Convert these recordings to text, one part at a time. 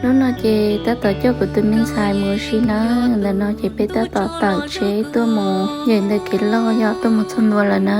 Hnub no ces tab tom coj kuv tus me ntxhais mus ua si na. Ntawm no ces peb tab tom tawm tsheb tuaj mus yaim ntawm kev loj yog tuaj mus txog ntua lawm na.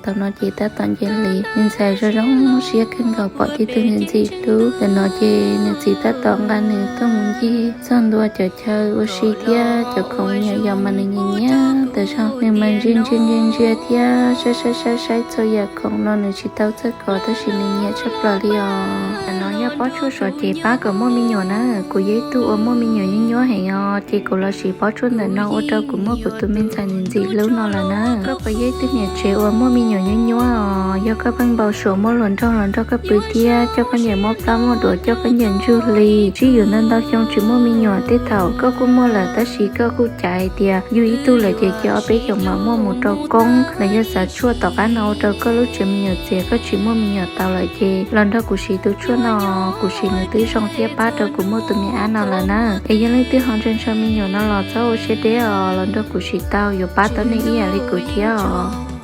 Thaum no ces tab tom nce li, me ntxhais zoo zoo siab kawg nkaus pom tib tug niam ntxim hlub. Ntawm no ces nws txiv tab tom nqa nws tuaj mus ncig txog ntua cov chaw ua si thiab cov khoom me nyuam yaus mas nws nyiam nyiam tas zog. Nws mas ntsia ntsia ntsia ntsia thiab saib saib saib saib txhua yam khoom no nws tsis tau txawj kov tab sis nws nyiam tshaj plaws li os. Ntawm no yog pob tshuaj sov ces pab kom muaj me nyuam na. Kuv yog ib tug uas muaj me nyuam nyuaj nyuaj heev os, ces kuv los siv pob tshuaj ntawm no ua rau kuv muaj kuv tus me ntxhais ntxim ntxim hlub no lawm na. Koj puas yog ib tug niam tsev uas muaj me nyuam nyuaj nyuaj os? Yog koj pheej npau suav muaj hluas nraug los nrog koj pw thiab coj khaub ncaws muaj plab muaj duav, coj khaub ncaws ntsug hli, sib yuav ntau ntau xyoo tsis muaj me nyuam, tej thaum koj kuj muaj lawm tab sis koj kuj cav hais tias yug ib tug lawm ces cia ob peb xyoos mam muaj mus rau koob los yog xav tshuaj tom qab no ua rau koj lub tsev me nyuam txias koj tsis muaj me nyuam tau lawm ces los nrog kuv siv tus tshuaj no. Kuv siv nws twb zoo thiab pab rau kuv muaj tus me ab no lawm na. Es yog leej twg ho ntshaw ntshaw me nyuam no los txhob ua siab deb os, los nrog kuv siv tau yuav pab tau nej ib yam li kuv thiab os.